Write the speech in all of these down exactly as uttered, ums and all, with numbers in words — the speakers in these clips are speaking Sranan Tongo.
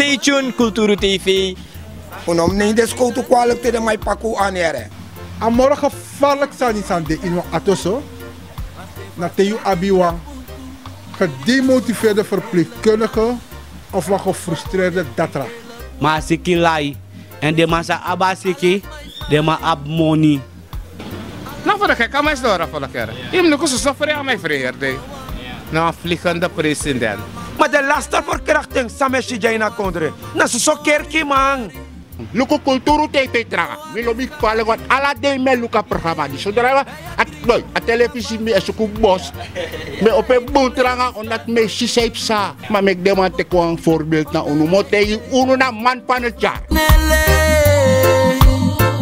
Stay tuned, Kulturu T V. Un no mus neem den skowtu kwalik te den man e paki un anere. A moro gevaarlijk sani san de ini wan ato so, na te yu abi wan gedemotiveerde verpleegkundige of wan gefrustreerde datra. Ma a siki lai, èn den man sa abi a siki, den man abi moni. No, voor de gek kan mij storen voor de kerk. Je moet ook zo vrij aan mij vrij. Na wan vliegende president. Ma den laster verkrachting san mi e si dya ini a kondre, na soso kerki man. Luku Kulturu T V tranga. Mi lobi kwalik want ala dei mi e luku a programma disi. Sodra a, a telefisi mi e suku bos, mi e opo en bun tranga omdat mi e si san e psa. Ma meki den man teki wan voorbeeld na unu, mi o taigi unu na man van het jaar. Nele,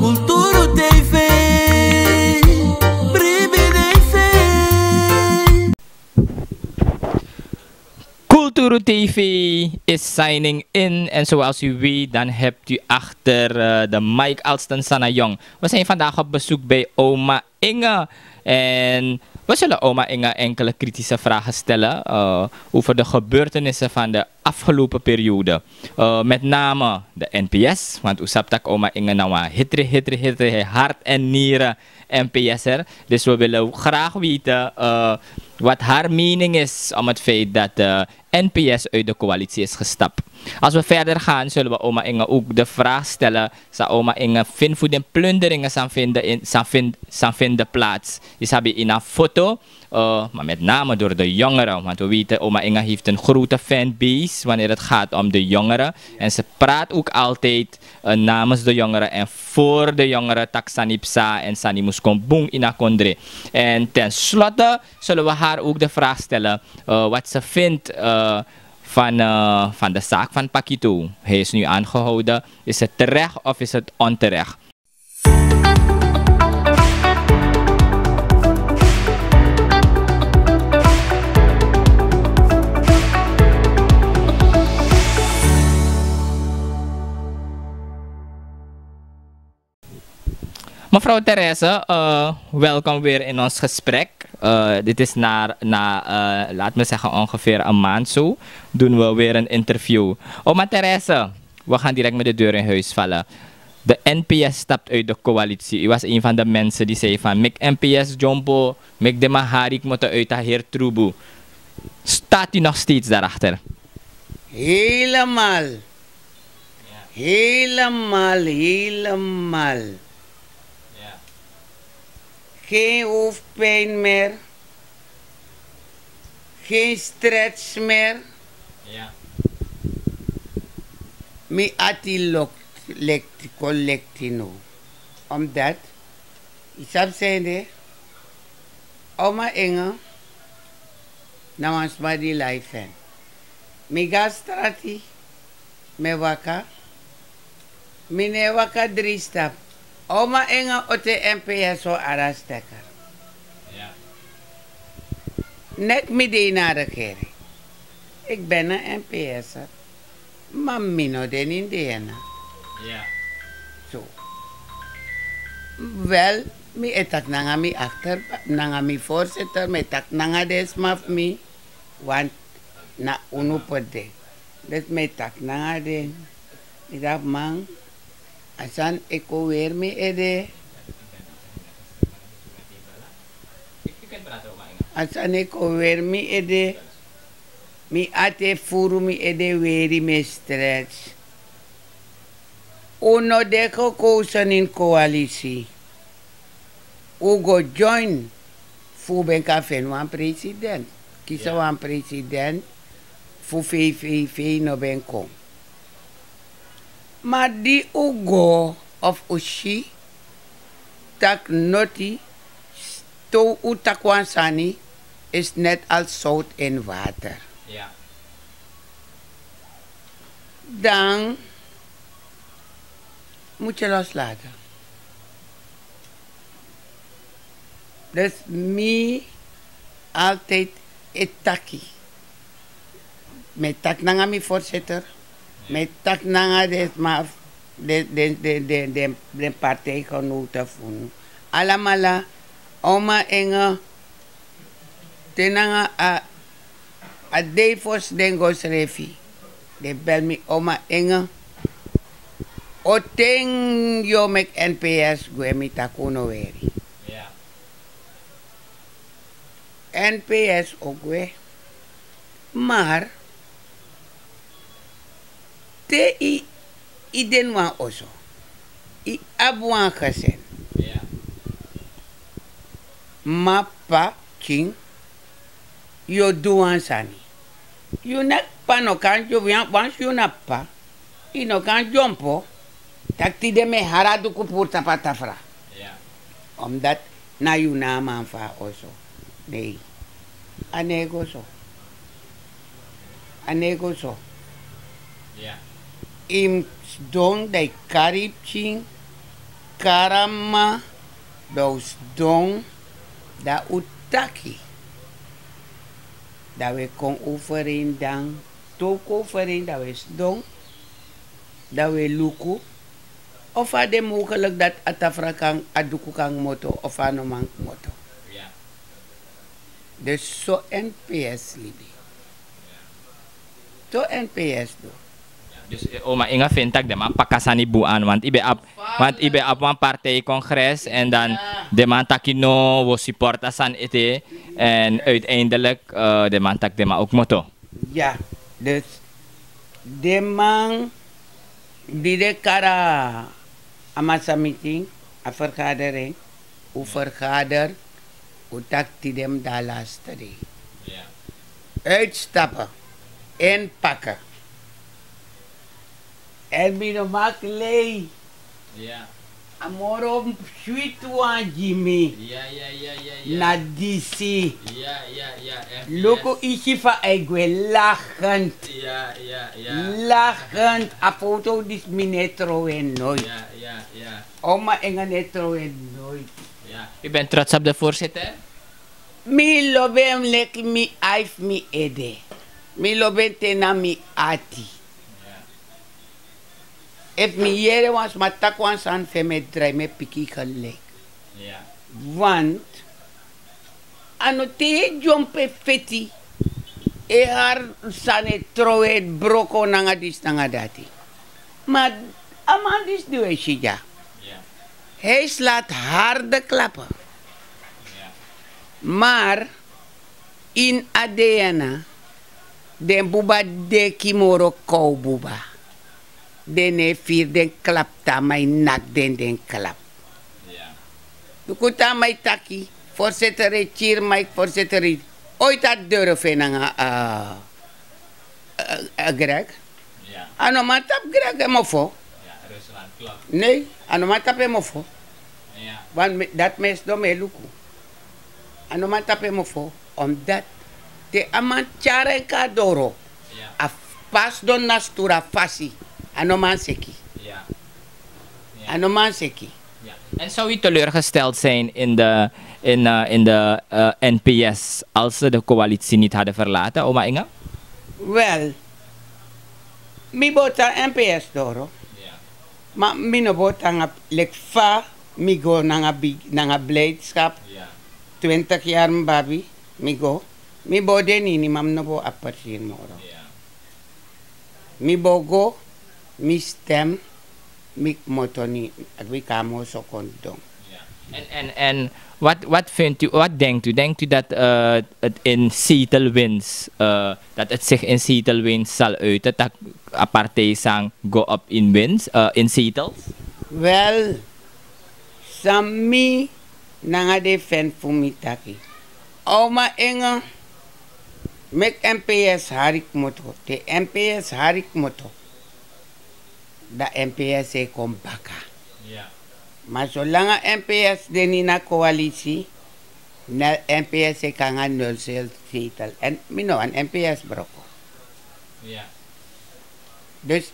Kulturu T V, bribi den fe. Kulturu T V is signing in. En zoals u weet, dan hebt u achter eh, de mic Alston Sanayong. We zijn vandaag op bezoek bij oma Inge. En we zullen oma Inge enkele kritische vragen stellen eh, over de gebeurtenissen van de afgelopen periode. Eh, met name de N P S, want u sabi tak' oma Inge na wan hitri, hitri, hitri, hart en nieren N P S'er. Dus we willen graag weten eh, wat haar mening is om het feit dat de N P S uit de coalitie is gestapt. Als we verder gaan, zullen we oma Inge ook de vraag stellen: san oma Inge vindt voor de plunderingen san vinden in, san vind, san vinden plaats? Is abi in een foto, eh, maar met name door de jongeren. Want we weten, oma Inge heeft een grote fanbase wanneer het gaat om de jongeren. En ze praat ook altijd eh, namens de jongeren en voor de jongeren tak' sani psa en sani mus kon bun ini a kondre. En tenslotte zullen we haar ook de vraag stellen eh, wat ze vindt eh, van, eh, van de zaak van Pakito. Hij is nu aangehouden. Is het terecht of is het onterecht? Mevrouw Therese, eh, welkom weer in ons gesprek. Eh, dit is na, na eh, laat me zeggen, ongeveer een maand zo, doen we weer een interview. Oma Therese, we gaan direct met de deur in huis vallen. De N P S stapt uit de coalitie. U was een van de mensen die zei van: meki N P S dyompo, meki den man hari kmoto uit a heri trubu. Staat u nog steeds daarachter? Helemaal. Helemaal, helemaal. Geen hoofdpijn meer. Geen stress meer. Mi ati lok, lekti, kon lekti no. Omdat, yu sabi san ede, oma Inge na wan sma di lai fu en. Mi go na strati, mi e waka, mi no e waka dri stapu. Oma Inge o teki N P S o arresteer. Net mi de ini a regering. Ik ben een N P S'er. Ma mi no de ini den. So, wel, mi e taki nanga mi akter, nanga mi voorzitter, mi e taki nanga den sma fu mi. Want na unu poti den. Dus mi e taki nanga den. Mi taki: man, a sani e kon weri mi ede. A sani e kon weri mi ede. Mi ati e furu, mi ede weri, mi e stress. Un no de gekozen ini coalitie. Un go join fu un ben kan feni wan president. Kisi wan president fu V V V no ben kon. Ma di un go of un si tak' noti, te un taki wan sani, is net als zout in water. Dan moet je loslaten. Dus mi altijd e taki. Mi e taki nanga mi voorzitter. Mi e taki nanga den sma, den, den, den, den, den, den partijgenoten fu unu. Alamala, oma Inge, te nanga a, a dei fosi den go srefi. Den bel mi oma enge. Oten yu o meki nps gwe, mi taki un no weri. Nps o gwe. Mar te i i de na wan oso, i abi wan gesin, mama, p'pa, pikin, yu o du wan sani. Yu na p'pa no kan dyompo. Wansi yu na p'pa, i no kan dyompo tak' tide mi e hari a duku puru tapu a tafra. Omdati na yu na a man fu a oso. Nei, a no e go so. A no e go so. I mus sidon, dan i kari i pikin, kari a mama, dan un sidon, dan un taki. Dan un e kon overeen dan. Te un kon overeen, dan un e sidon, dan un e luku of a de mogelik dati a tafra kan, a duku kan kmoto of a no man kmoto. Dus so nps libi. So nps du. Dus oma inga feni tak' den man paka sani bun an want i ben abi want i ben abi wan partijkongres en dan den man taki no wi o siporta sani ete. En uiteindelik den man taki den man o kmoto. Ya, dus den man di den kari a masamiting, a fergadering, un fergader, un taki tide mus de a laste dei. Uitstape, inpake. En mi no maki lei. A moro switi wan gi mi na disi. Luku isi fa a e gwe lagent. Lagent. A foto disi mi no e trowe noit. Oma inga no e trowe noit. Yu ben trots op de voorzitter? Mi lobi en leki mi ai fu mi ede. Mi lobi en te na mi ati. Efu mi yere wan sma taki wan sani fu en mi e drai mi e piki gelek. Want a no te yu e dyompo e feti, e hari sani e trowe, e broko nanga disi nanga dati. Ma a man disi di un e si dya, hij slaat harde klappen. Maar ini a dei ya na den buba deki moro kow buba. Den no e firi den klap te a man e naki den den klap. Luku te a man e taki voorzitter e kiri maik voorzitter e oiti a doro fu en nanga a grek. A no man tapu grek en mofo. Nei, a no man tapu en mofo. Dati mi e sidon mi e luku. A no man tapu en mofo. Omdati te a man tyari en kon na doro, a pasi don na sturu a fasi. A no man seki. A no man seki. En zou u teleurgesteld zijn in de in de nps als ze de coalitie niet hadden verlaten oma inga? Wel, mi bo tan nps doro. Ma mi no bo tan nanga leki fa mi go nanga blijdskap. Twintig yari mi babi, mi go. Mi bo de nini ma mi no bo abi persiri moro. Mi bo go, mi stem, mi kmoto ni. Bika a moso kon don. En wat vindt u wat denkt u denkt u dat het in zetelwinst dat het zich in zetelwinst zal uiten dat a partij san go op in winst in zetels? Wel, san mi nanga den fen fu mi taki, a uma enge. Meki mps hari kmoto te mps hari kmoto, dan mps e kon baka. Ma solanga mps de ni na koalisi, mps e kon nanga nul zetel. En mi no wani mps broko. Dus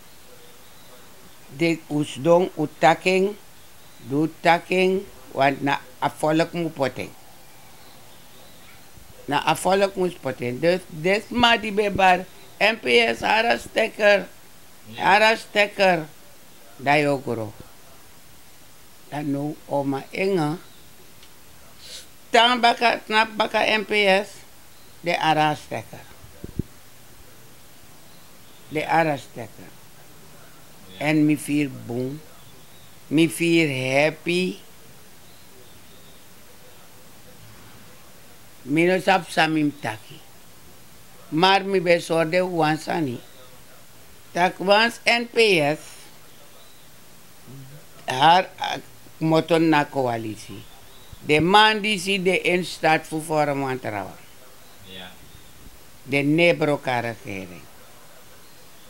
den un sidon un taki en, di un taki en, want na a folk mu poti en. Na a folk mus poti en. Dus den sma di ben bari mps hari a steker, hari a steker, dan yu o gro. Dan now a uma enge, tan baka, tnapu baka mps, den hari a steker. De arasteke. En mi firi bun. Mi firi happy. Mi no sabi san mi mus taki. Mar mi ben sori den wan sani, tak' wans N P S hari a kmoto na koalisi, den man disi de in start fu vorm wan trawan. Den no e broko a regering.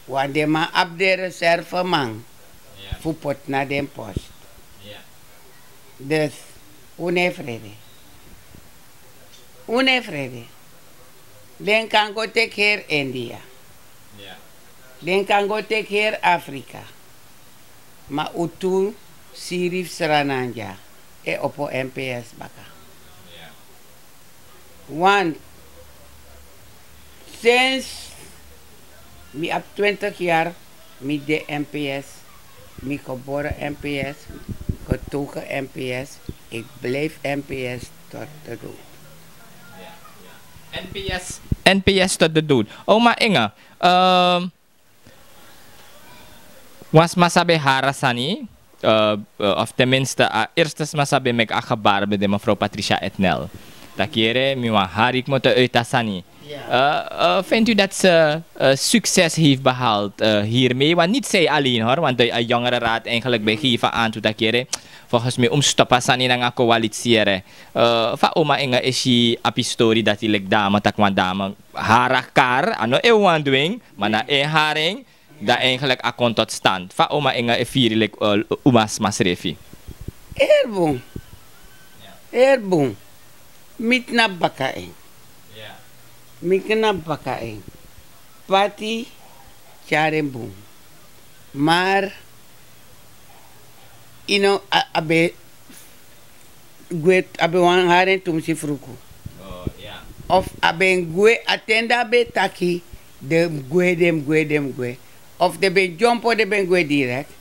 Wan den man abi den reserveman fu poti na den post. Dus un no e frede. Un no e frede. Den kan go teki heri India. Den kan go teki heri Afrika. Ma un tu siri fu sranandya e opo N P S baka. Want sinsi mi abi twintig yari, mi de N P S, mi gebore N P S, getoge N P S, ik blijf N P S tot de dood. N P S, N P S tot de dood. Oma Inge, ehm, wan sma sabi hari a sani, eh, eh, of ten minste a eerste sma sabi meki a gebaar ben de mevrouw Patricia Etnel. Taki yere, mi wani hari kmoto uit a sani. Eh, eh, vindt u dat ze eh, succes heeft behaald eh, hiermee? Want niet zij alleen hoor, want de eh, jongerenraad eigenlijk bij geven aan toe taki yere. Volgens mij um stop a sani nanga koalitiere. Eh, fa Oma Inge e si a pistori dati leki dame, taki wan dame hari a kar, a no e wan dwing, ma na en haring dan eigenlijk a kon tot stand. Fa Oma Inge e firi leki eh, Oma sma srefi. Heri bun. Heri bun. Mi knapu baka en. Mi knapu baka en. Pati tyari en bun. Mar yu no a ben gwe, a ben wani hari en tumsi fruku. Of a ben gwe a ten di a ben taki, den mus gwe, den mus gwe, den mus gwe. Of den ben dyompo, den ben gwe direkt.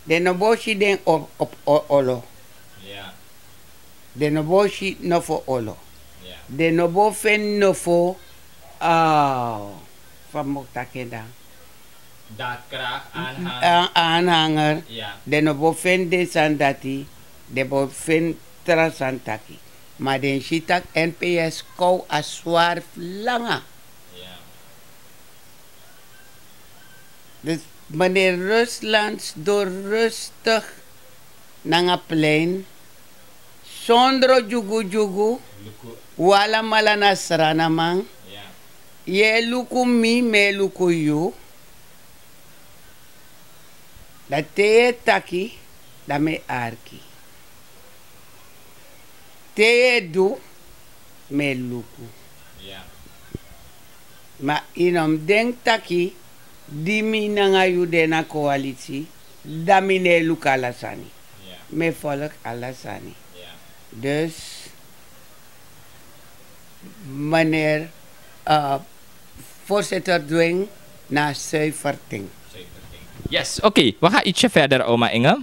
Den no bo si den op op olo. Den no bo si nofo olo. Den no bo feni nofo, fa mi o taki en dan, aanhanger. Den no bo feni den sani dati. Den bo feni tra sani taki. Ma den si tak' N P S kow a swari fu langa. Dus meneer Rusland sidon rustig nanga plein, sondro dyugudyugu. Un alamala na sranaman. Yu e luku mi, mi e luku yu. Dan te yu e taki, dan mi e arki. Te yu e du, mi e luku. Ma yu no mus denki taki di mi nanga yu de na koalisi, dan mi no e luku ala sani. Mi e folku ala sani. Dus meneer voorzitter dwing na suiverting. Yes, oké, we gaan ietsje verder, oma Inge.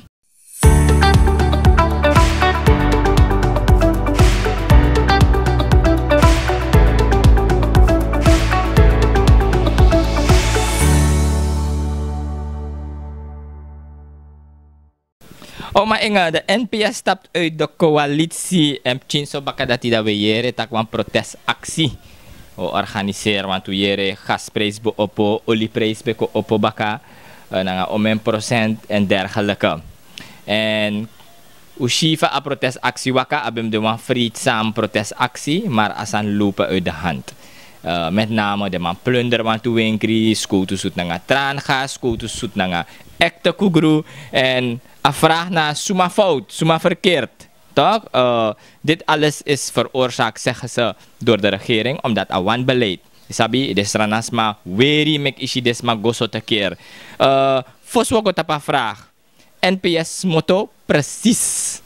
Oma Inge, de N P S stapt uit de coalitie en pikin so baka dati dan we yere taki wan protestaksi. We organiseren want we yere gasprijs be opo, olieprijs be kon opo baka, eh, nanga omen procent en dergelijke. En we si fa a protestaksi waka, a ben de wan vreedzame protestaksi, maar a sani lopen uit de hand. Eh, met name de man plunder want we wenkri, skotu sut nanga traangas, skotu sut nanga ekte kugru en a vraag na suma fout, suma verkeerd. Toch? Eh, dit alles is veroorzaakt, zeggen ze, door de regering, omdat a wanbeleid. Sabi, de stranasma weri mek isi desma goso te keer. Eh, fos we go tapa vraag. N P S moto, precies.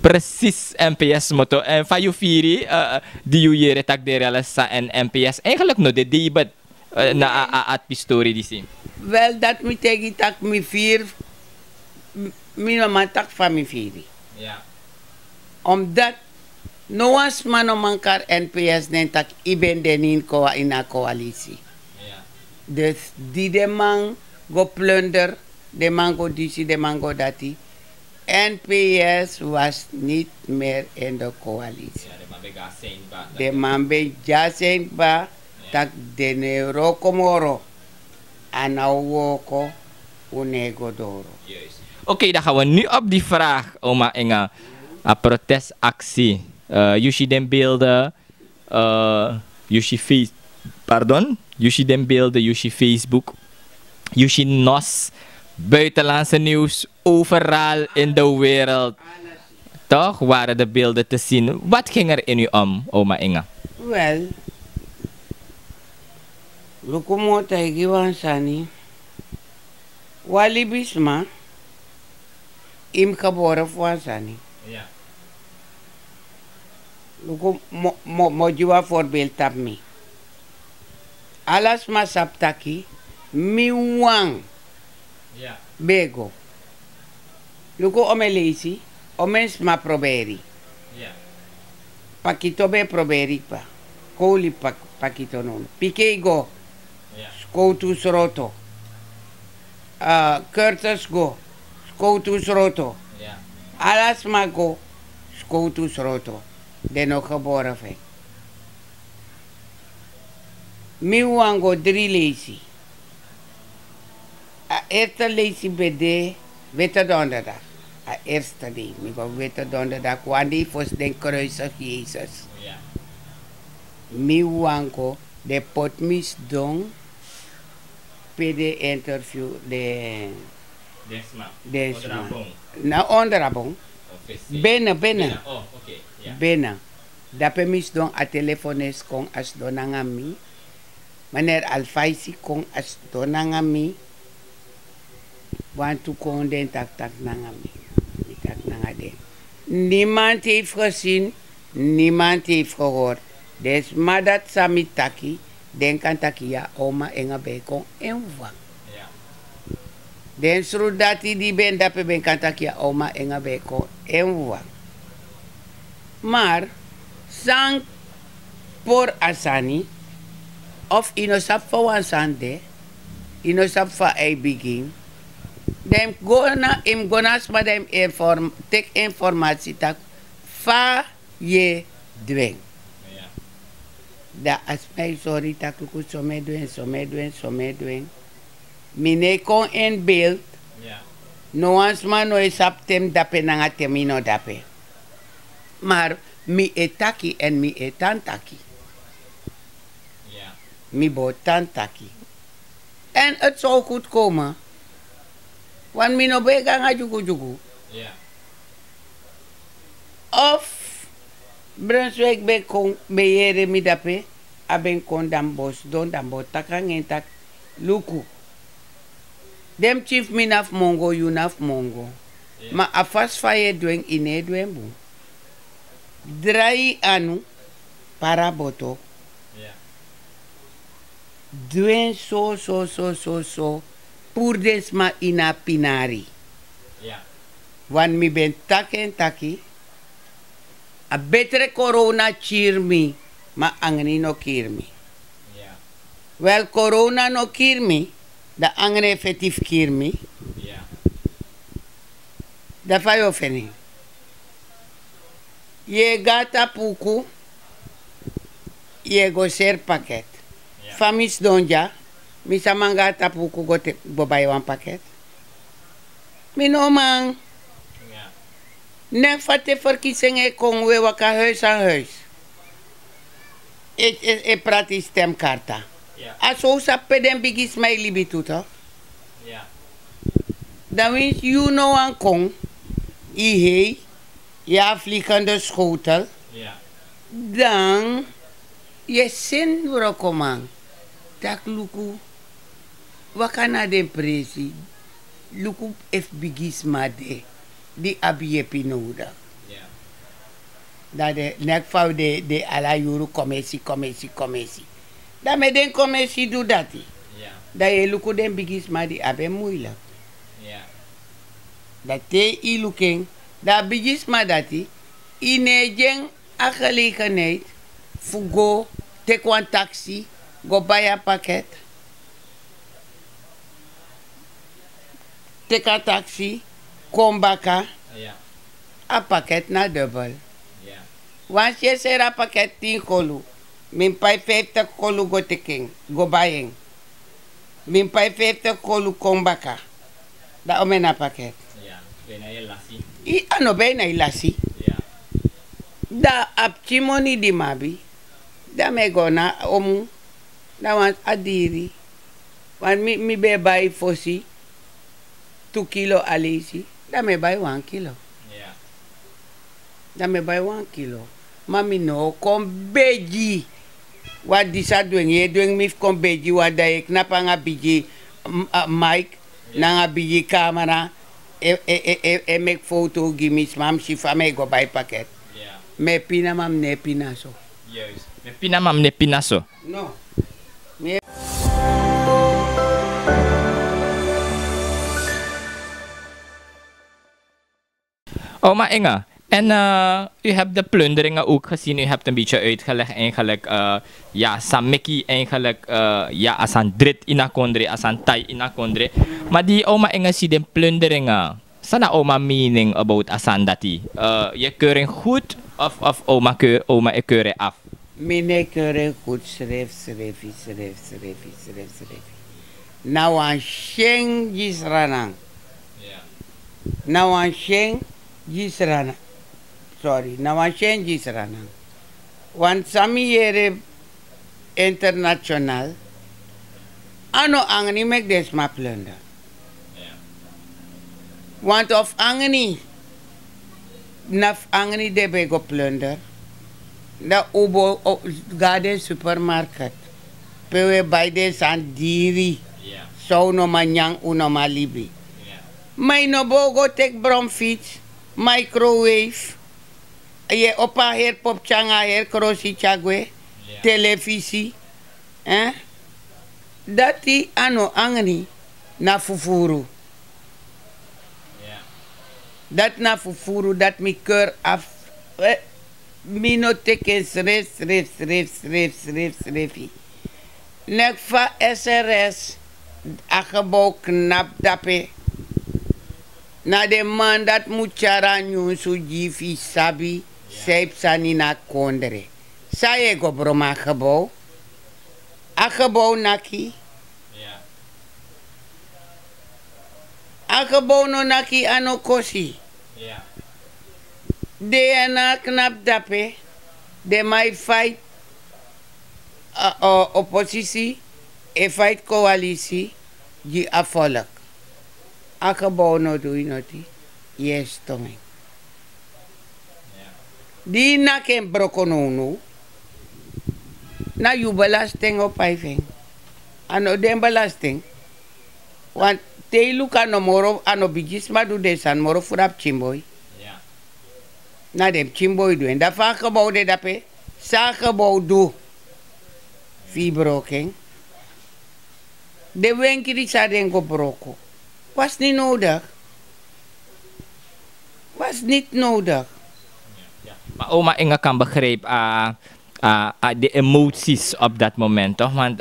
Precies, N P S moto. En fa yu firi, eh, di yu yere tak de real sa en N P S. Eigenlijk no de debet. Eh, na a, a, a pistori disi. Wel, dat mi tegi tak mi firi, mi no man tak fa mi firi. Omdat no wan sma no man kari N P S nen tak i ben de nin kowa ini a koalisi. Dus di den man go plunder, den man go disi, den man go dati, nps was niti meri in de koalisi. Den man ben dyasin kba tak' den no e wroko moro. A na o wooko. Un no e go doro. Oké, dan gaan we nu op die vraag, oma Inge. A protestaksi. Yu si den beelden. Yu si face pardon. Yu si den beelden, yu si facebook. Yu si nos. Buitenlandse nieuws overal in de wereld. Toch waren de beelden te zien. Wat ging er in u om, oma Inge? Wel, luku mi o taigi wan sani. Wan libisma, yu mus gebore fu wan sani. Luku, mi o gi wan forbel tapu mi. Ala sma sabi taki mi wan ben e go. Luku, omen leisi, omen sma proberi. Pakito ben e proberi kba. Kowli pakito nownu. Piki e go, skowtu sroto. Kurtus go, skowtu sroto. Ala sma go, skowtu sroto. Den no gebore fu en. Mi wan go dri leisi. A erste leisi ben de wete donderdag. A erste dei mi go wete donderdag, wan dei fosi den kruisigi yesus. Mi wan go, den poti mi sidon. Pe den interview den sma. Na ondra bon. Bene bene. Bene. Dape mi sidon, a telefones kon a sidon nanga mi. Maneri alfaisi kon a sidon nanga mi. Wantu kon den taki taki nanga mi. Mi taki nanga den. Nimanti hefi gesin. Nimanti hefi gehori. Den sma dati san mi taki, den kan taki ya, oma enga ben e kon en wan. Den sru dati di ben dape ben kan taki ya, oma enga ben e kon en wan. Mar san pori a sani? Of yu no sabi fa wan sani de? Yu no sabi fa a e bigin? Dan yu mus go na a sma dan yu mus teki informasi taki fa yu e du en. Dan a sma e sori taki luku so mi e du en so mi e du en so mi e du en. Mi no e kon ini belt. No wan sma no e sabi te mi dape nanga te mi no dape. Mar mi e taki èn mi e tan taki. Mi bo tan taki. Èn eti so o gudu koma. Wan mi no bo e go nanga dyugudyugu. Of brunswik ben kon ben yere mi dape. A ben kon dan mi bo sidon dan mi bo taki nanga en taki, luku. Den pikin fu mi na fu mongo yu na fu mongo. Ma a fasi fa yu e du en yu no e du en bun. Drai yu anu. Para boto. Du en so so so so so. Puru den sma ini a pinari. Wani mi ben taki en taki, a betre korona kiri mi. Ma angri no kiri mi. Wel korona no kiri mi. Dan angri e feti fu kiri mi. Dan fa yu o feni en? Yu e go na tapu uku. Yu e go seri paket. Fa mi sidon dya? Mi sa man go na tapu uku go bai wan paket? Mi no man. Nek fa te ferkisi en e kon un e waka huis an huis. E prati stem karta. A so un sabi pe den bigisma e libi tu tok'. Dan winsi yu no wani kon, yu hei, yu abi flikende skowtel. Dan yu e seni wrokoman tak' luku, waka na den presi, luku efu bigisma de di abi yepi nowdu. Dan den neki fa wi de ala yuru komesi komesi komesi. Dan meki den komesi du dati. Dan yu e luku den bigisma di abi en muilik. Dan te yu luku en, dan a bigisma dati, yu no e gi en a gelegenheit fu go teki wan taksi go bai a paket. teki a taksi, kon baka. A paket na dubel. Wan si e seri a paket tin kolu, mi mus pai fiftig kolu go teki en, go bai en. Mi mus pai fiftig kolu kon baka. Dan omeni a paket. A no ben na e lasi. Dan a pikin moni di mi abi, dan mi e go na omu. Dan wan a diri. Wan mi ben e bai fosi tu kilo a leisi, dan mi e bai wan kilo. Dan mi e bai wan kilo. Ma mi no o kon begi. Wan disi a dwengi yu e dwengi mi fu kon begi wan dan yu e knapu nanga bigi, maik, nanga bigi kamera, e meki foto gi mi sma mi si fa mi e go bai paket. Mi e pina ma mi no e pina so. Mi e pina ma mi no e pina so. No. Oma inge, en u hebt de plunderinge ook gezien u hebt en bietje uitgeleg eigenlijk. Ya samiki eigenlijk, ya asan drit inakondre asan tai inakondre. Maar die oma inge si den plunderinge, sana oma mening about asan dati? Je keuring goed of oma keur oma e keuring af? Mi no e keuring goed sref srefi sref srefi sref srefi. Na wan syen gi sranan. Na wan syen gi sranan. Sorry, na wan syen gi sranan. Wan san mi yere international. A no angni meki den sma plunder. Want of angni na fu angni den ben go plunder. Dan un bo go na den supermarket pe un e bai den sani diri. San un no man nyan un no man libi. Ma yu no bo go teki bronfits, microwave. Yu e opo a heri popki nanga a heri krosi tyari gwe. Telefisi. Dati a no angri. Na fufuru. Dati na fufuru dati mi keri afu. Mi no teki en srefi srefi srefi srefi srefi srefi. Neki fa srs a gebou knapu dape. Na den man dati mu tyari a nyunsu gi yu fu yu sabi san yu psa na ini a kondre. San yu e go bron mi a gebou? A gebou naki. A gebou no naki a no kosi. Den ya na a knapu dape. Den man e faiti. Oposisi e faiti kowalisi gi a folk. A gebou no du yu noti. Yu e ston en. Di yu naki en broko nownow, na yu belasting o pai fu en. A no den belasting. Wan te yu luku a no moro a no bigisma du den sani moro fu da pikinboi. Na den pikinboi du en da fa a gebou de dape? San a gebou du? Fu yu broko en. Den wenkri san den go broko was niti nowdigi. Was niti nowdigi. Ma oma inge kan begrijpi a de emoties op dat moment toch want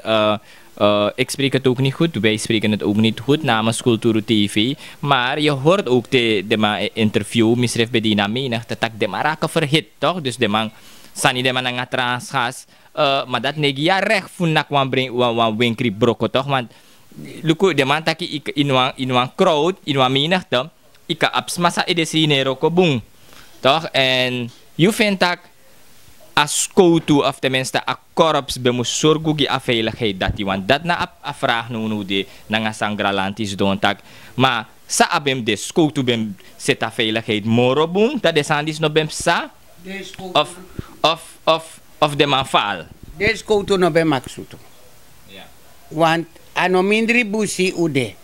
ik spreek het ook niet goed wij spreken het ook niet goed namens kulturu tv. Maar je hoort ook de de man interview misrif bedina menigte tak de man raken verhit toch dus de man sani de man nanga transgas. Maar dat negi ya recht fu nak wan bring wan winkri broko toch want luku de man taki in wan crowd in wan menigte. Ika abi sma san edesi yu no e wroko bun. Toch en yu feni tak' a skowtu of ten minste a korps ben mus sorgu gi a veiligheid dati want dati na a vraag nownow de nanga san gralanti sidon taki. Ma san a ben mus de skowtu ben mus seti a veiligheid moro bun dan den sani disi no ben mus psa? Of den man fal? Den skowtu no ben mus aksutu. Want a no mindri busi un de.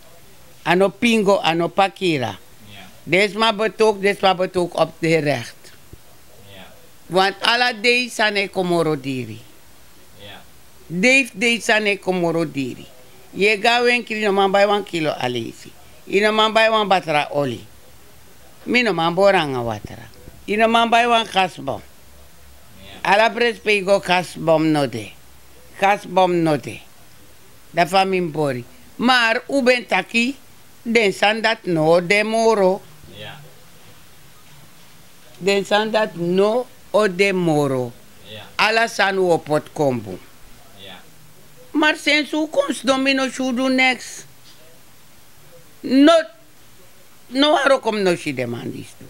A no pingo a no pakira. Den sma betoki den sma betoki op de rekt. Want ala dei sani e kon moro diri. Dei fu dei sani e kon moro diri. Yu e go na wenkri yu no man bai wan kilo aleisi. Yu no man bai wan batra oli. Mi no man bori nanga watra. Yu no man bai wan kasbon. Ala presi pe yu go kasbon no de. Kasbon no de. Dan fa mi mus bori. Mar un ben taki Den sani dati no o de moro. Den sani dati no o de moro. Ala sani un o poti kon bun. Mari sensi un kon sidon mi no si un du neks. No no wari o kon mi no si den man disi du.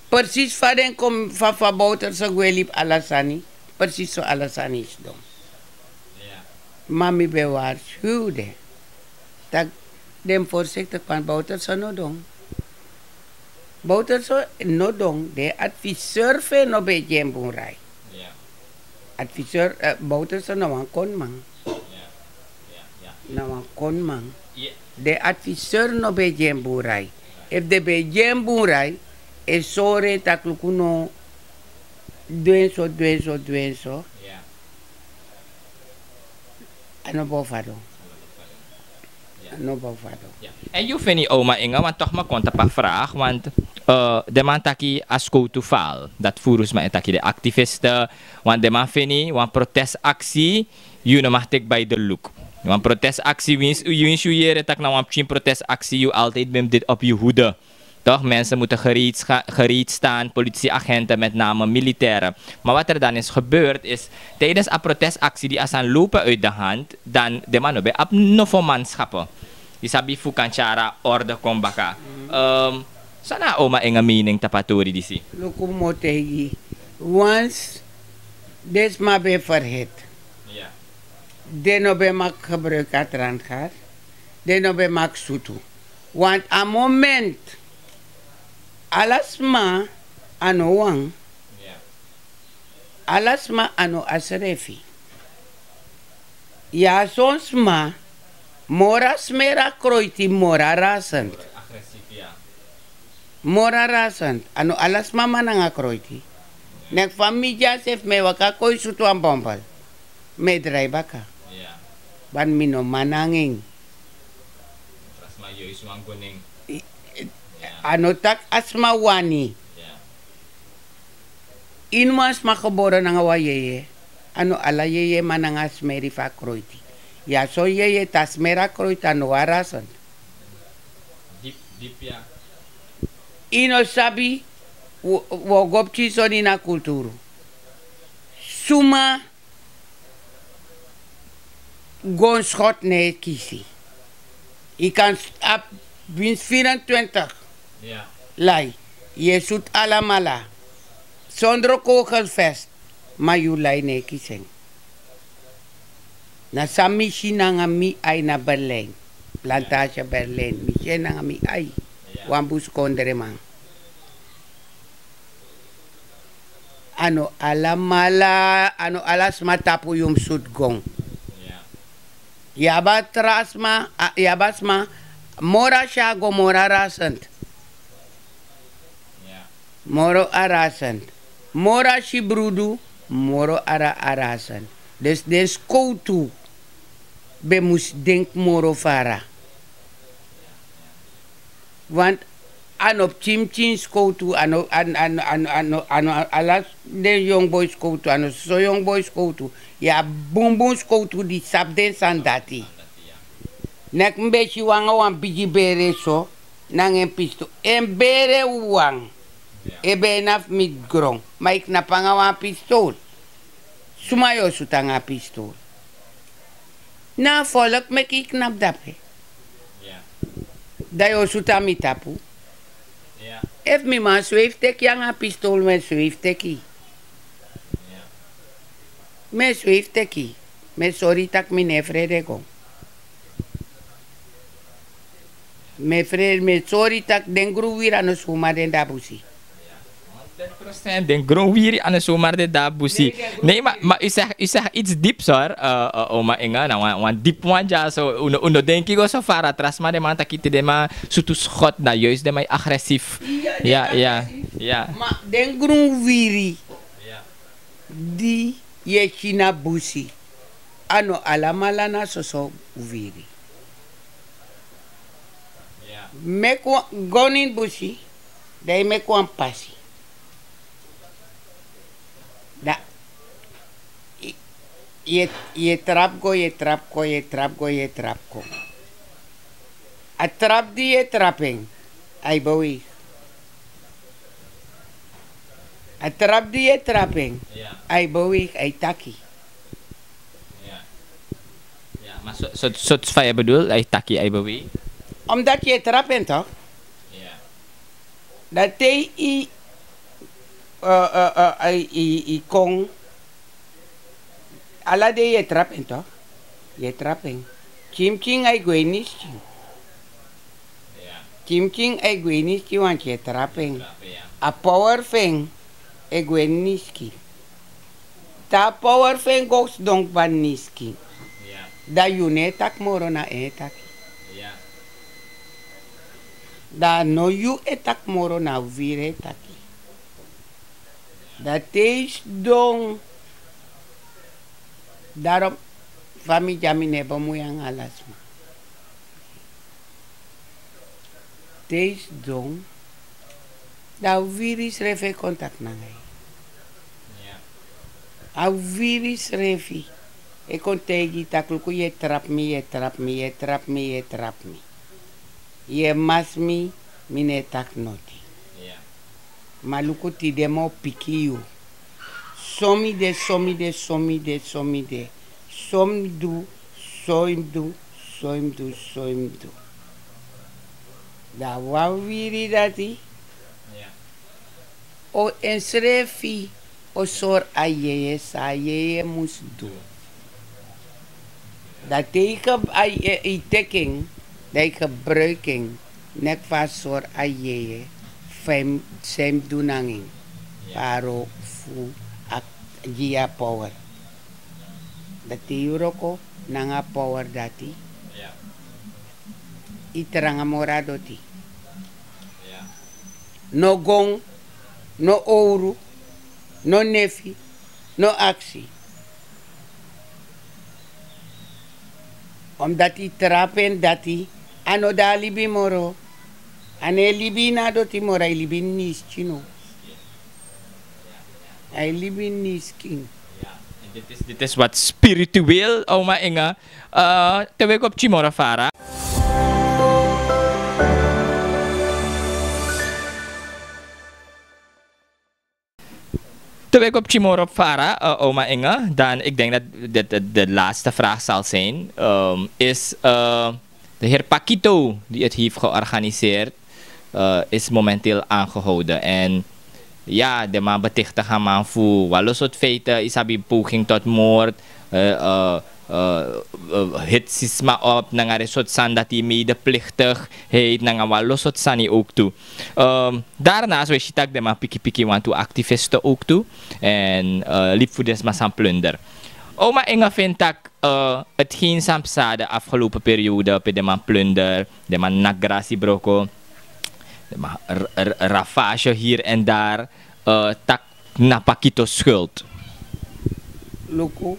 Presis fa den kon fa fa bowterse gwe libi ala sani. Presis so ala sani sidon. Ma mi ben warsiwi un de tak' den mus forsiktik wan bowterse no don. Bowterse no don den adviseur fu en no ben e gi en bun rai. Adviseur bowterse na wan koniman. Na wan koniman. Den adviseur no ben e gi en bun rai. Efu den ben e gi en bun rai e sori en tak' luku no du en so du en so du en so. A no bo fadon. No bo fadon. Èn yu feni oma inga wan tok ma kon tapu a frag want den man taki a skowtu fal dati furu sma e taki den aktiviste. Want den man feni wan protestaksi. Yu no mag teki bai de luk. Wan protestaksi winsi yu yere tak' na wan pikin protestaksi yu altijdi ben mus diti op yu hude. Toch mensen moeten gereed staan politici agenten met name militairen. Maar wat er dan is gebeurd is tijdens a protestactie die a sani lopen uit de hand dan de man no ben abi nofo manschappen. Yu sabi fu kan tyari a orde kon baka. San na a oma en a mening tapu a tori disi? Luku mi o taigi yu. Wans den sma ben ferhit. Den no ben maki gebruiki a trangar. Den no ben maki sutu. Want a moment ala sma a no wan. Ala sma a no a srefi. Ya son sma moro a smeri a kroiti moro a rasent. Moro a rasent a no ala sma man nanga kroiti. Nek fa mi gi a sefi mi e waka kon e sutu wan bombel. Mi e drai baka. Ban mi no man nanga en. A no taki a sma wani. Ini wan sma gebore nanga wan yeye. A no ala yeye man nanga a smeri fu a kroiti. Ya son yeye te a smeri a kroiti a no wan rasen. Yu no sabi. Wi o go pikin soni ini a kulturu. Suma gonskot no e kisi. Yu kan abi winsi vierentwintig lai. Yu e sutu alamala sondro kogelfest. Ma yu lai no e kisi en. Na san mi si nanga mi ai na berlin. Plantasi berlin mi si en nanga mi ai. Wan buskondreman. A no alamala a no ala sma tapu yu mus sutu gon. Yu abi a tra sma. Yu abi a sma moro a si a go moro a rasent. Moro a rasent. Moro a si brudu. Moro ara a rasent. Dus den skowtu ben mus denki moro fara. Want a no pikin pikin skowtu a no a no a no a no a no a no ala den yongu boi skowtu a no soso yongu boi skowtu. Yu abi bunbun skowtu di sabi den sani dati. Naki mi ben si wan nanga wan bigi bere so nanga en pistol. En bere wawan e ben na fu mi gron. Ma yu knapu nanga wan pistol. Suma yu o sutu nanga a pistol? Na a folok meki yu knapu dape. Dan yu o sutu na mi tapu. Efu mi man sweifi teki yu nanga a pistol mi e sweifi teki. Mi e sweifi teki. Mi e sori yu tak' mi no e frede go. Mi e frede mi e sori yu tak' den grun wiri a no sumari den de na busi. Den gron wiri a no sumari den de na busi. Nei ma yu segi its dip sori. Oma inga na wan dip wan dya so. Un no denki go so fara tra sma den man taki te den man sutu skot na yuis den man yu agresif. Ya ya ya. Ma den gron wiri di yu e si na busi. A no alamala na soso wiri. Meki wan go na ini busi. Dan yu meki wan pasi. Dan yu e trapu go yu e trapu kon yu e trapu go yu e trapu kon. A trap di yu e trap en, a e beweeg. A trap di yu e trap en, a e beweeg, a e taki. Ma sot fa yu e bedul a e taki a e beweeg? Omdat yu e trap en tok. Dan te yu yu kon, ala dei yu e trap en tok. Yu e trap en. Pikin pikin a e gwe ini skin. Pikin pikin a e gwe ini skin wanti yu e trap en. A power fu en e gwe ini skin. Te a power fu en go sidon kba ini skin, dan yu no e taki moro na en e taki. Dan a no yu e taki moro na a wiri e taki. Dan te yu sidon, darom fa mi dya mi no e bemui nanga ala sma. Te yu sidon, dan a wiri srefi e kon taki nanga yu. A wiri srefi e kon taigi yu tak' luku yu e trap mi yu e trap mi yu e trap mi yu e trap mi. Yu e masi mi. Mi no e taki noti. Ma luku tide mi o piki yu. Son mi de son mi de son mi de son mi de. Son mi du, son mi du, son mi du, son mi du. Dan a wan wiri dati o ensrefi o sori a yeye san a yeye mus du. Dan te yu teki en, dan yu gebruiki en neti fa a sori a yeye, san yu mus du nanga en. Fa a roko fu a gi yu a power. Dan te yu wroko nanga a power dati, yu tranga moro na doti. No gon, no owru, no nefi, no aksi. Omdati yu trapu en dati, a no de a libi moro. A no e libi ini a doti moro, a e libi ini yu skin. A e libi ini yu skin. Diti is wat spiritueel, oma Inge. Te wi go pikin moro fara. Te wi go pikin moro fara, oma Inge, dan ik denk dat dit de laatste vraag zal zijn. Is de heer Pakito die het heeft georganiseerd, is momenteel aangehouden. En ya, den man betichtig a man fu wan lo sort feite, yu sabi, poging tot moord, hitsisma op nanga den sort sani dati, medeplichtigheid nanga wan lo sort sani ook tu. Daarnaast wi si tak' den man piki piki wantu activisten ook tu. En libi fu den sma san plunder. Oma Inge vindt tak' hetgeen san psa de afgelopen periode, pe den man plunder, den man naki grasi broko, den man ravage hier en daar, tak' na Pakito schuld. Luku,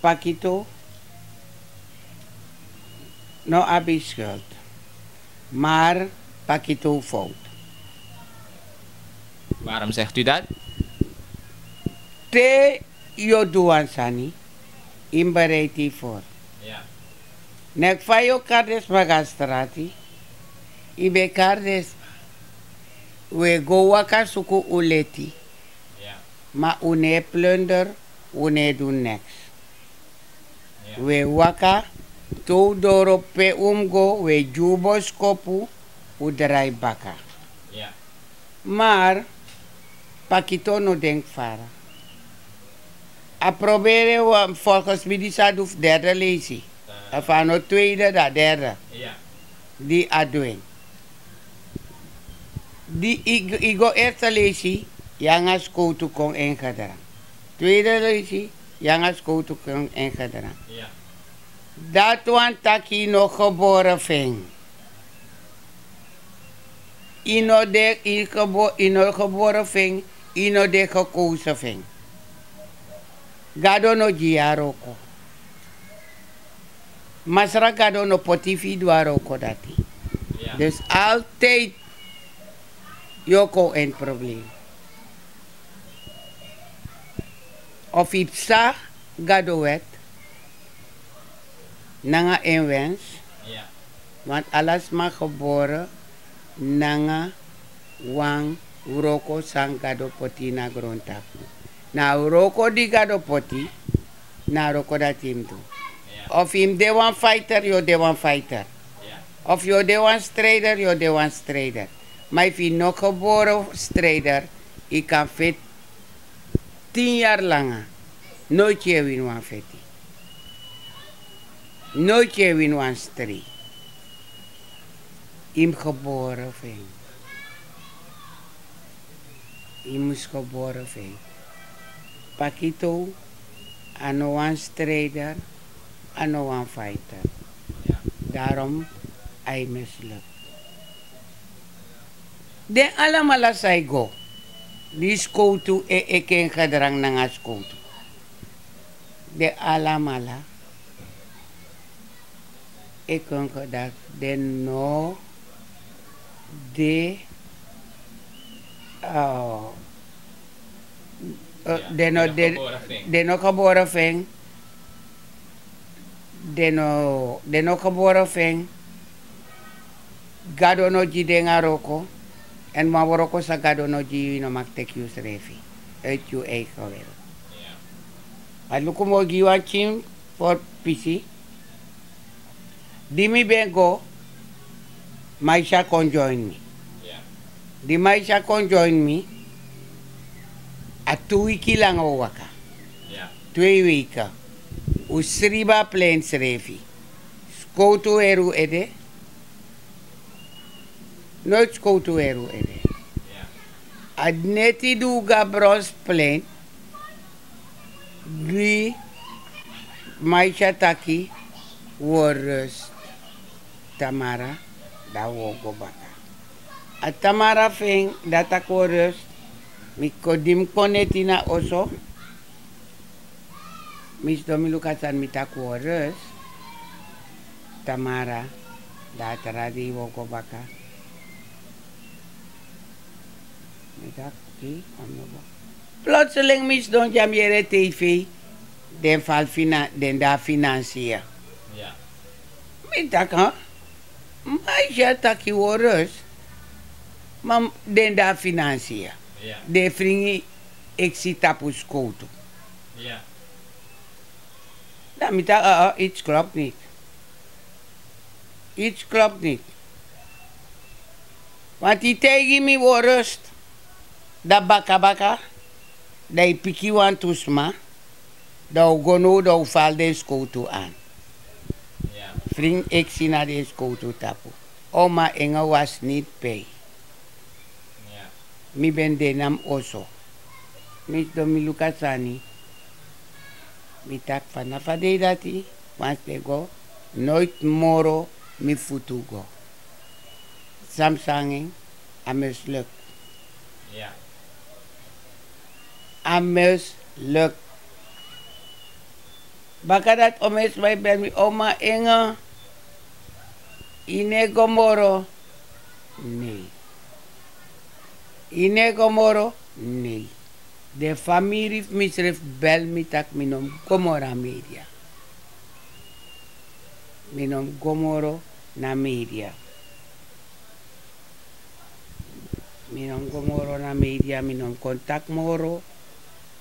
Pakito no abi schuld, maar Pakito fout. Waarom zegt u dat? Te yu o du wan sani, yu mus bereiti yu for. Neki fa yu o kari den sma go na strati, yu ben kari den sma. Un e go waka suku un leti. Ma un no e plunder, un no e du neks. Un e waka te un doro pe un mus go, un e gi un boskopu, un drai baka. Mar Pakito no denki fara. A probere wan, volgens mi disi a du fu derde leisi. Efu a no tweede dan derde di a du en. Di yu go eerste leisi, yu nanga skowtu kon en gedran. Tweede leisi, yu nanga skowtu kon en gedran. Dati wani taki yu no gebore fu en. Yu no de yu no gebore fu en. Yu no de gekoze fu en. Gado no gi yu a wroko. Masra gado no poti yu fu yu du a wroko dati. Dus altijdi yu o kon ini problem. Of yu psa gado wet nanga en wens, Want ala sma gebore nanga wan wroko san Gado poti ini a grontapu. Na a wroko di Gado poti, na a wroko dati yu mus du. Of yu mus de wan fighter, yu o de wan fighter. Of yu o de wan strijder, yu o de wan strijder. Ma efu yu no gebore strijder, yu kan feti tin yari langa, noiti yu e wini wan feti. Noiti yu e wini wan strei. Yu mus gebore fu en. Yu mus gebore fu en. Pakito, a no wan strijder, a no wan fighter. Darom a e misluk. Den alamala san e go, di skowtu e eke en gedrang nanga skowtu. Den alamala e kon gedrang, den no de, den no de, den no gebore fu en. Den no, den no gebore fu en. Gado no gi den a wroko. Èn wan wroko san Gado no gi yu, yu no mag teki yusrefi. Uit yu eigen wil. Ma luku mi o gi yu wan pikin pisi. Di mi ben go, Maisha kon join mi. Di Maisha kon join mi, a tu wiki langa un waka. Twee weken. Un sribi a plein srefi. Skowtu weri un ede. Noiti skowtu weri un ede. A neti di un go na Bronsplein, di Maisha taki un o rust. Tamara, dan un o go baka. A Tamara fu en, dan taki un o rust. Mi kon, di mi kon neti na oso, mi sidon, mi luku a sani, mi taki un o rust. Tamara, dan a tra dei un o go baka. Mi taki, oké, a mi no go. Plotseling mi sidon dya, mi yere tv, den fal fina, den de na finansiën. Mi taki, ha? Maisha taki un o rust, ma den de na finansiën. Den fringi eksi tapu skowtu. Dan mi taki, iets klopt niet. Iets klopt niet. Want yu taigi mi un o rust, dan bakabaka, dan yu piki wantu sma, dan un go now, dan un fal den skowtu an. Fringi eksi na den skowtu tapu. Oma Inge was niet bij. Mi ben de na mi oso. Mi sidon, mi luku a sani. Mi taki, fanafu a dei dati, wansi den go, noiti moro mi futu go. San mi sa nanga en, a misluk. A misluk. Baka dati, omen sma e bel mi, Oma Inge, yu no e go moro? Nei. Yu no e go moro? Nei. Den famiri fu mi srefi bel mi taki mi no mus go moro na media. Mi no mus go moro na media. Mi no mus go moro na media, mi no mus kon taki moro.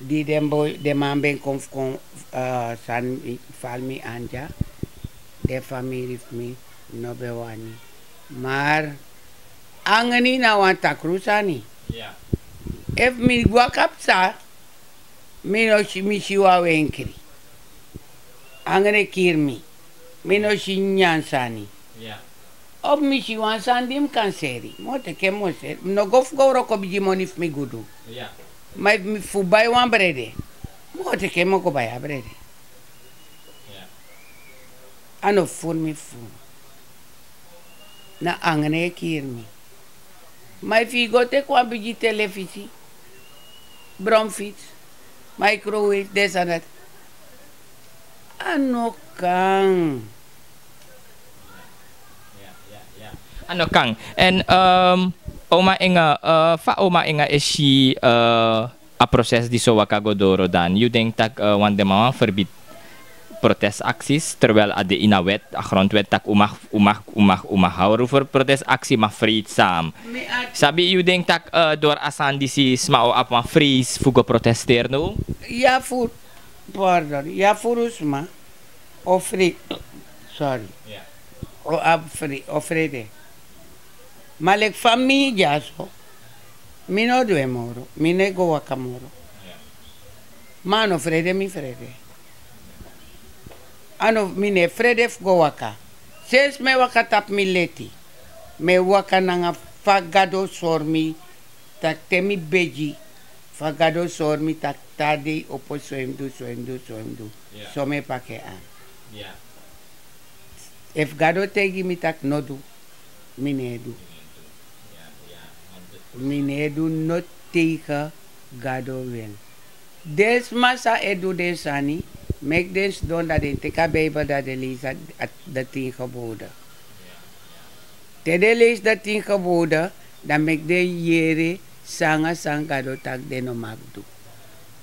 Di den boi, den man ben kon fu kon, eh, sani, fal mi anda dya, den famiri fu mi no ben wani. Maar angri na wan takru sani. Efu mi waka psa, mi no si, mi si wan wenkri. Angri e kiri mi. Mi no si nyan sani. Of mi si wan sani di mi kan seri, mi o teki en, mi o seri. Mi no go fu go wroko bigi moni fu mi gudu. Ma efu mi fu bai wan brede, mi o teki en, mi o go bai a brede. A no furu mi fu. Na angri e kiri mi. Ma efu yu go teki wan bigi telefisi, bromfits, microwave, disi en dati, a no kan. A no kan. En, ehm, Oma Inge, eh, fa Oma Inge e si, eh, a proses disi o waka go doro dan? Yu denki tak', eh, wan den man wani ferbiti protestaksis, terwijl a de ini a wet, a grondwet, tak' un mag, un mag, un mag, un mag houden voor protestaksie, maar vreedzaam. Sabi, yu denki tak' dori a sani disi sma o abi wan vrees fu go protesteri now? Ya fu, pardon, ya furu sma o frei, sorry, o abi frei, o frede. Ma leki fa mi dyaso, mi no du en moro, mi no e go waka moro. Ma a no frede mi frede. A no, mi no e frede fu go waka. Sensi mi e waka tapu mi leti, mi e waka nanga fa Gado sori mi, tak' te mi begi, fa Gado sori mi tak' te a dei opo, so yu mus du, so yu mus du, so yu mus du. So mi e paki en an. Efu Gado taigi mi tak' no du, mi no e du. Mi no e du noti tegen Gado wil. Den sma san e du den sani, meki den sidon, dan den teki a Bijbel, dan den leisi a, a, de tin geboden. Te den leisi de tin geboden, dan meki den yere san nanga san Gado taki den no mag du.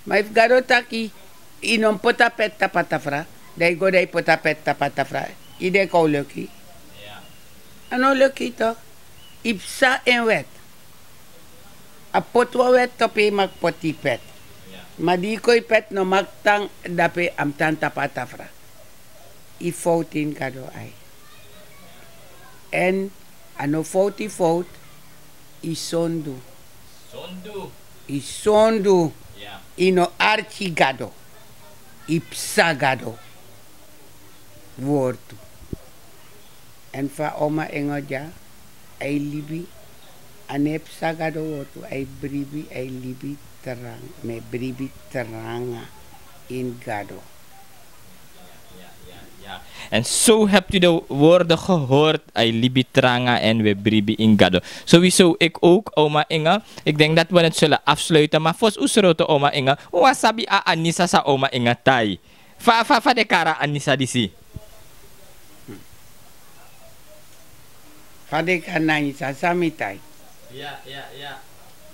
Ma efu Gado taki yu no mus poti a pet tapu a tafra, dan yu go dan yu poti a pet tapu a tafra, yu denki a o leki yu? A no o leki yu tok. Yu psa en wet. A poti wan wet tapu yu, yu mag poti yu pet. Ma di yu kon, yu pet no mag tan dape, a mus tan tapu a tafra. Yu fowtu ini Gado ai. Èn a no fowtu yu fowtu, yu sondu. Yu sondu. Yu no arki Gado. Yu psa Gado wortu. Èn fa Oma Inge dya, a e libi, a no e psa Gado wortu, a e bribi, a e libi tranga, mi e bribi tranga ini Gado. En zo hebt u de woorden gehoord, a e libi tranga en we bribi in Gado. Sowieso, ik ook, Oma Inge. Ik denk dat we het zullen afsluiten, maar fosi un sroto, Oma Inge, un wani sabi a Anisa san Oma Inge tai. Fa, fa, fa den kari a Anisa disi? Fa den kari a Anisa, san mi tai? Ya, ya, ya.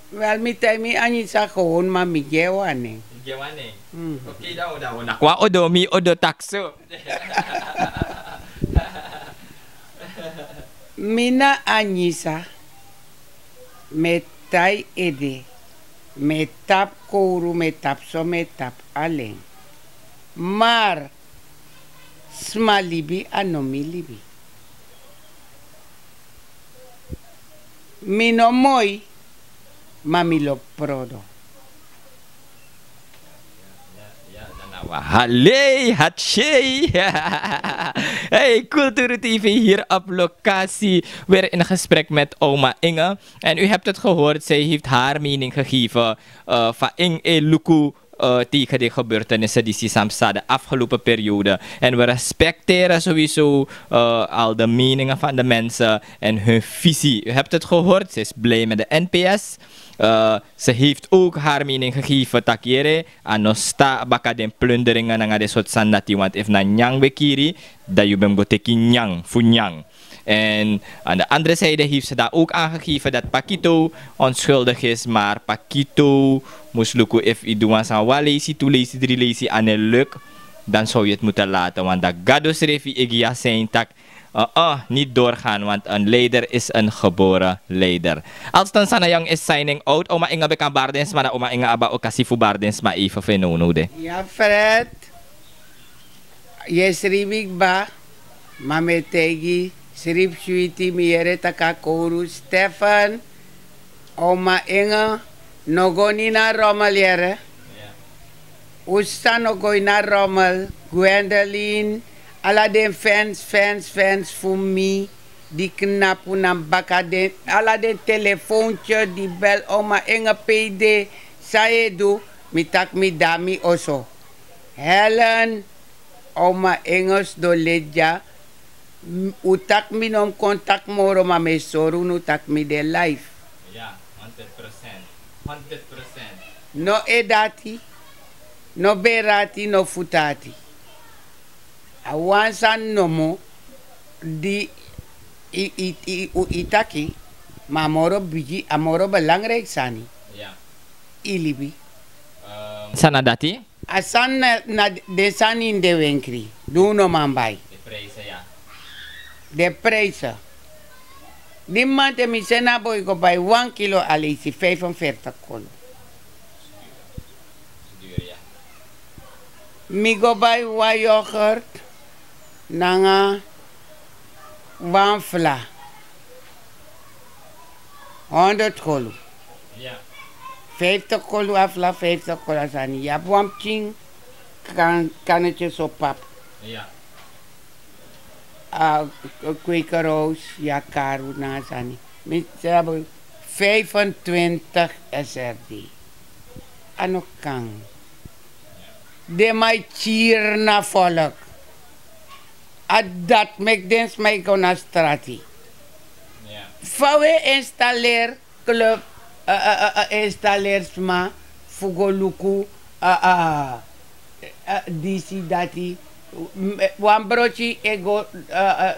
Wel, mi tai mi Anisa gewoon, ma mi gi en wan nen. Mi gi en wan nen. Mhm. Oké, dan, dan, dan. Kon a odo, mi odo taki so. Mi na Anisa, mi e tai ede, mi e tapu kowru, mi e tapu so, mi e tapu alen. Maar sma libi a no mi libi. Mi no moi, ma mi lobi prodo. Halei, hatshei. Hey, Cultuur T V hier op locatie. Weer in gesprek met Oma Inge. En u hebt het gehoord, zij heeft haar mening gegeven, eh, van in e luku, eh, tegen de gebeurtenissen die Sisam zat de afgelopen periode. En we respecteren sowieso, eh, al de meningen van de mensen en hun visie. U hebt het gehoord, ze is blij met de N P S. Eh, ze heeft ook haar mening gegeven, taki yere, a no sta baka den plunderingen nanga den sortu sani dati, want efu na nyan we kiri, dan yu ben mus go teki nyan fu nyan. En aan de andere zijde heeft ze daar ook aangegeven dat Pakito onschuldig is, maar Pakito mus luku efu yu du wan sani wan leisi, tu leisi, dri leisi, a no e leki, dan zou je het moeten laten, want dan Gado srefi e gi yu a sein taki, uh, uh, niet doorgaan, want een leider is een geboren leider. Alston Sanayang is signing out. Oma Inge, ben kan bari den sma, dan Oma Inge abi a okasi fu bari den sma even fu en nownow de. Ya, Fred. Yu e sribi kba, ma mi e taigi, sribi switi, mi yere taki a kowru, Stefan, Oma Inge, no go ini a rommel yere. Un sisa no go ini a rommel, Gwendolyn, ala den fans, fans, fans fu mi, di knapu na mi baka, den, ala den telefoontye di bel Oma Inge, pe yu de, san yu e du, mi taki mi de na mi oso. Helen, Oma Inge sidon leti dya, un taki mi no mus kon taki moro, ma mi e sori unu taki mi de live. Ya, honderd procent. Honderd procent. No ede ati, no bere ati, no futu ati. A wan sani nomo di i, i, i, i taki, ma a moro bigi, a moro belangrijk sani. Ya. I libi. Ehm, san na dati? A sani na, na den sani ini den wenkri di un no man bai. Den prijse. Di man te mi seni a boi go bai wan kilo a leisi vijfenveertig kolu. Mi go bai wan yoghurt nanga wan fla. Honderd kolu. Vijftig kolu a fla, vijftig kolu a sani. Yu abi wan pikin kan, kanetye so pap. A kwekeroos, yu a karu nanga sani. Mi seni a boi vijfentwintig srd. A no kan. Den man e kiri na volk. A dati meki den sma e go na strati. Fa un e installeri club, installeri sma fu go luku disi dati. Wan broti e go,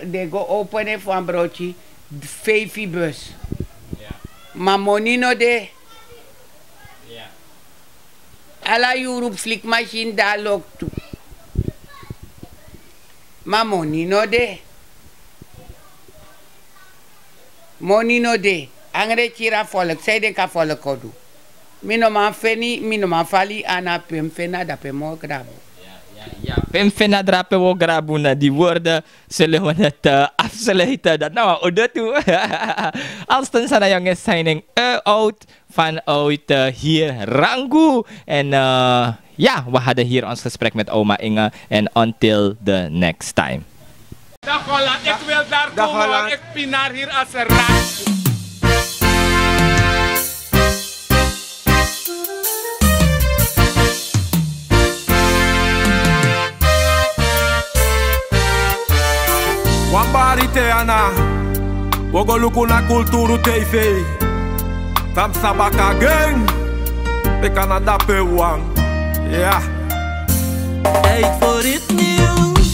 den go open en fu wan broti feifi bus. Ma moni no de. Ala yuru fu sliki masin de na loktu. Ma moni no de. Moni no de. Angre e kiri a folku, san yu denki a folku o du? Mi no man feni, mi no man fali ana pe mi feni a dape mi o grabu. Pe mi feni a drape mi o grabu na di worde. Sele wan dati afsluiten dati na wan odo tu. Alston sana yonge signing out vanuit hier Rangu. En ya, we hadden hier ons gesprek met oma Inge. En until the next time. Dag Holland, ik wil daar komen, want ik pinar hier als een rat. Wan bari te ana, wi o go luku na Kulturu T V. Tamsa baka gen, beka na dape wan. Ya. Tijd voor iets nieuws.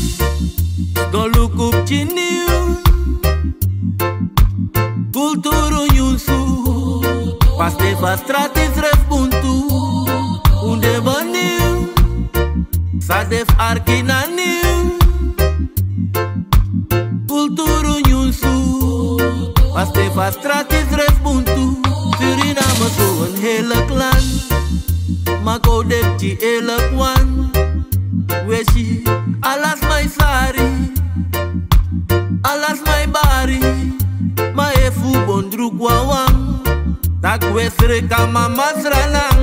Go luku pikin nieuws. Kulturu nyunsu. Paste fu a strati srefi buntu. Un de baniw. San de fu arki na niw. Kulturu nyunsu. Paste fu a strati srefi buntu. Suriname so wan heerlijk land. Ma go de pikin eerlijk wan. We si ala sma e sari. Ala sma e bari. Ma efu un bon druku wawan, dan gwe sreka mama srana.